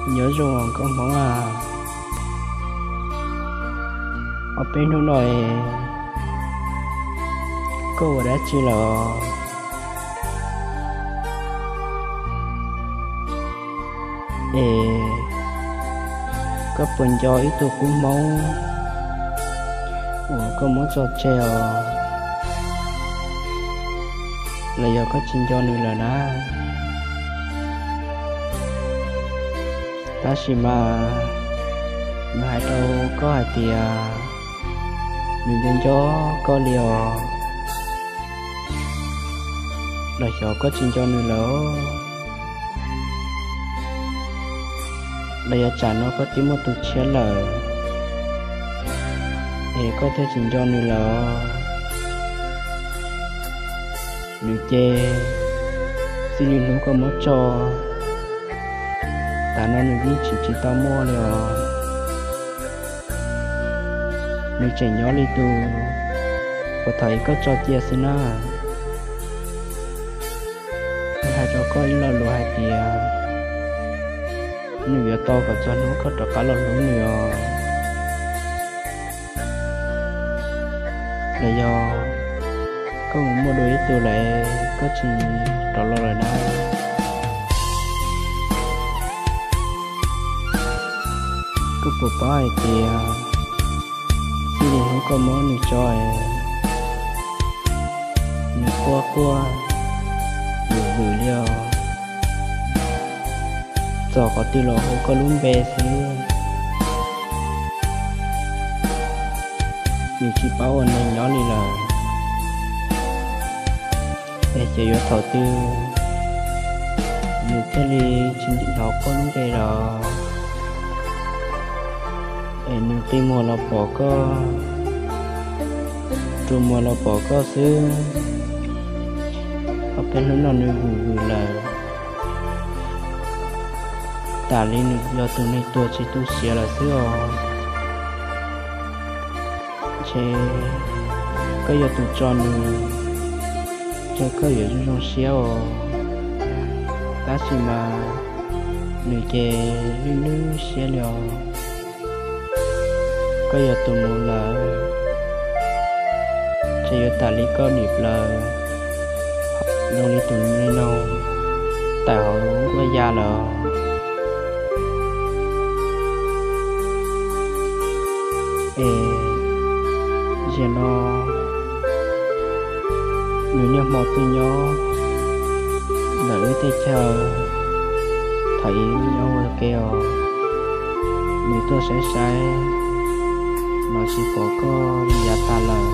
Nyob zoo os koj Hmoob a, ob peb hnub no es koj ua dab tsi lawm es koj puas nco ib tug qub Hmoob uas koj muab tso tseg os, los yog koj tsis nco nws lawm na? Tab sis mas nws hais rau koj hais tias nws nco nco koj li os, los xyov koj tsis nco nws lawm, los yog tsam no koj twb muaj tus tshiab lawm es koj thiaj tsis nco nws lawm. Nws ces txij li hnub koj muab tso, tas no nws yeej tseem tsis tau muaj li os. Nws tseem nyob li tus uas thaum ub koj tso cia xwb na. Kuv hais rau koj ib lo lus hais tias nws yuav tau kom txog hnub koj rov qab los hlub nws os. Los yog koj mus muaj dua ib tug lawm koj tsis rov los lawm na? Koj puas paub hais tias txij li hnub koj muab nws tso, nws quaj quaj vwm vwm li os, txog qhov twg los hu koj lub npe xwb, nws tsis paub ua neeg nyob li lawm. Es ces yuav thaum twg nws thiaj li tsis ntim los koj lub npe los? Es nws qi muag los pom koj, rua muag los pom koj xwb. Ob peb hnub no nws vwm vwm lawm, tas li nws yog tus neeg tuag tsis tu siav lawm xwb os. Ntshe koj yog tus tso nws, ntshe koj yuav zoo zoo siab os. Tab sis mas nws ces lwj lwj siab li os. Koj yog tus mus lawm, ntshe yuav tas li koj dim plaws zoo li tus me noog tawm hauv nkuaj ya lawm. Es zaum no nws niaj hmo tuaj nyob ntawm wb tej chaw, thaum ub nyob ua ke os, nws tuaj saib saib los tsis pom koj li yav tas lawm.